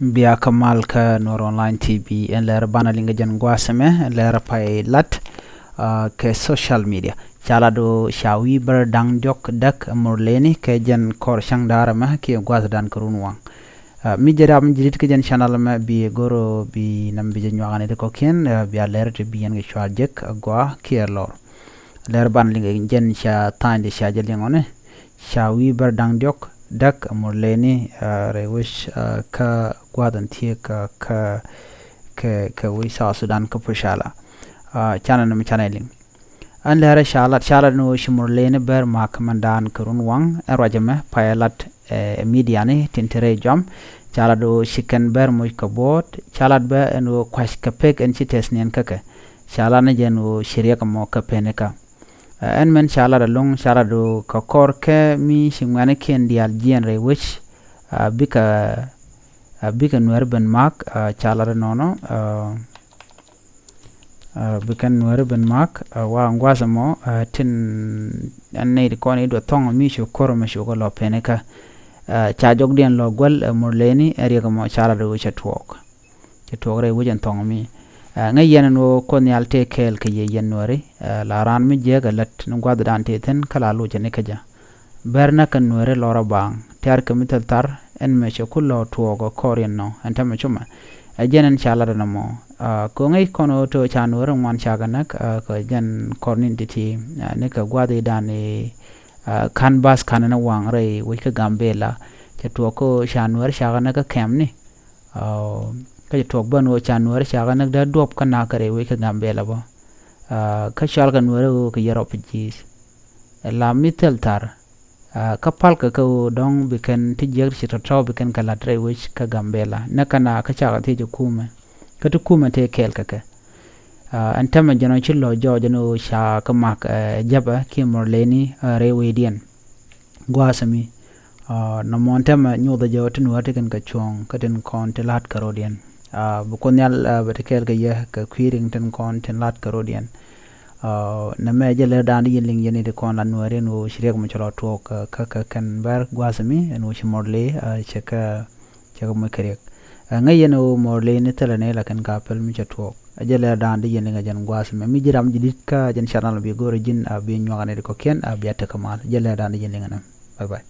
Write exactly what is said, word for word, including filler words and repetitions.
Bia kä mal kä Nuer Online T V, ɛn lɛr banɛ liŋ kɛ jɛn gua̱a̱th ɛmɛ, ɛn lɛr pay lat kɛ social media. Ca lat ɣöö ca wi̱i̱ bär da̱ŋ diɔ̱k däk Murleni kɛ jɛn kɔr cäŋ da̱a̱r ɛmɛ kiɛ gua̱a̱th da̱a̱n kɛ run waŋ. Mi jɛ rap mi ji̱ di̱t kä jɛn channel ɛmɛ, bi go̱r ɣöö bi nɛmɛ bi jɛ nyuak ni ti kɔ̱kiɛn, bia lɛr ti bi yɛn kɛ cua jek a gɔaa kiɛ lɔr. Lɛr banɛ liŋ kɛ jɛn ca tha̱a̱ŋ di ca jɛ liŋ ɣɔni. Ca wi̱i̱ bär da̱ŋ diɔ̱k däk Murleni rɛy wec kä gua̱a̱th in thieek kä kɛ wec South Sudan kä Pocala. Canɛ ni mi canɛ liŋ. Ɛn lɛrɛ ca lat, ca lat ni wec ci Murleni bär ma̱a̱k mɛndan kɛ run waŋ ɛn ruac ɛmɛ pay lat ɛ midiani tin te rɛy juam. Ca lat wec ci kɛn bär moc kɛ buɔ̱ɔ̱t, ca lat bä ɛn wec kua̱c kɛ pek ɛn ci tɛth niɛn kä kɛ. Ca lat ni jɛn wec ci riɛk ɛmɔ kä penikä. Ɛn mɛn ca lat ɛlɔ̱ŋ, ca lat ɣöö kɛ kɔr kɛ mi ci ŋuɛ̈nikiɛn diaal jiɛɛn rɛy wec, bikɛ bikɛ Nuɛ̈ri ben ma̱a̱k. Ca lat ɛnɔnɔ, bikɛ Nuɛ̈ri ben ma̱a̱k. Wa gua̱a̱th ɛmɔ tin ɛn nɛy ti kɔn i̱ duɔth thɔ̱ŋ mi cu ko̱r ɛmɛ cukɛ lɔ penikä. Ca jɔkdiɛn lɔ guäl ɛ Murleni ɛ riɛk ɛmɔ ca lat ɣöö cɛ tuɔɔk. Cɛ tuɔɔk rɛy wec ɛn thɔŋ mi. Ŋäc yɛn ɛn ɣöö Kuoth Nhial tëë kɛɛl kɛ yɛ yɛn Nuɛ̈ri. La raan mi jiääk ɛ lät ni gua̱thdan tëë thi̱n kä la locɛ ni kä jɛ. Bär näk kɛ Nuɛ̈ri lɔr a baaŋ, tɛ̈r kɛ mi thil thar ɛn mëë cɛ ku lɔ tuɔɔk ɛ kɔr yɛn nɔ ɛn täämɛ cumɛ. Ɛ jɛn ɛn ca lat ɛn ɛmɔ. Kɛ ŋäc kɔn ɣöö tëë ca Nuɛ̈ri ŋuan cakɛ näk kɛ jɛn kɔr ni̱n ti̱ti̱, ni kɛ gua̱thidan i̱ ka̱n bath ka̱n ɛn ɛ waŋ rɛy wec kä Gambela. Cɛ tuɔɔk kä ɣöö ca Nuɛ̈ri cakɛ näk kä kɛmni. Kä cɛ tuɔɔk bä ɛn ɣöö ca Nuɛ̈ri cakɛ näk dee duɔ̱p kä na̱k kä rɛy wec kä Gambela bä. Kä cɔalkɛ Nuɛ̈ri ɣöö kɛ yɛ refugees. Ɛ la mi thil thar. Kä palkɛ kä ɣöö dɔ̱ŋ bi kɛn ti jiäk ti ci tɔ̱tɔ̱ bi kɛn kɛ la̱t rɛy wec kä Gambela. Näk kä na̱k kä cakɛ thiec ɛ kumɛ. Kä ti kumɛ tëë kɛɛl kɛ kɛ. Ɛn täämɛ jɛn ɔ ci lɔ jɔɔc ɛn ɣöö ca kɛ ma̱k ɛ jäpɛ kiɛ Murleni rɛy wecdiɛn. Gua̱a̱th ɛmi. Nɔmɔ ɛn täämɛ nyothɛ jɛ ɣöö tin wä ti kɛn kɛ cuɔ̱ɔ̱ŋ kä tin kɔn ti la̱t kɛ rɔ̱diɛn. Bi Kuoth Nhial bɛ ti kɛɛl kɛ yɛ kɛ kui̱ riŋ tin kɔn tin la̱t kɛ rɔ̱diɛn. Nɛmɛ jɛ lɛr da̱a̱n di yɛn liŋ yɛn i̱ ti kɔn la Nuɛ̈ri ɛn ɣöö ci riɛk mi cɛ lɔ tuɔɔk kä kɛ kɛn bär gua̱a̱th ɛmi ɛn ɣöö ci Murle cɛ kɛ cɛ kɛ moc kɛ riɛk. Ŋäc yɛn ɣöö Murleni thilɛ nɛy la kɛn ka päl mi cɛ tuɔɔk. Ɛ jɛ lɛr da̱a̱n di yɛn liŋ ɛ jɛn gua̱a̱th ɛmɛ. Mi ji̱ ram ji̱ di̱t kä jɛn channel bi go̱o̱rɛ ji̱n a bi nyuak ni ti kɔ̱kiɛn a bia tekɛ mal. Jɛ lɛr da̱a̱n di yɛn liŋ ɛnɛ. Bye bye.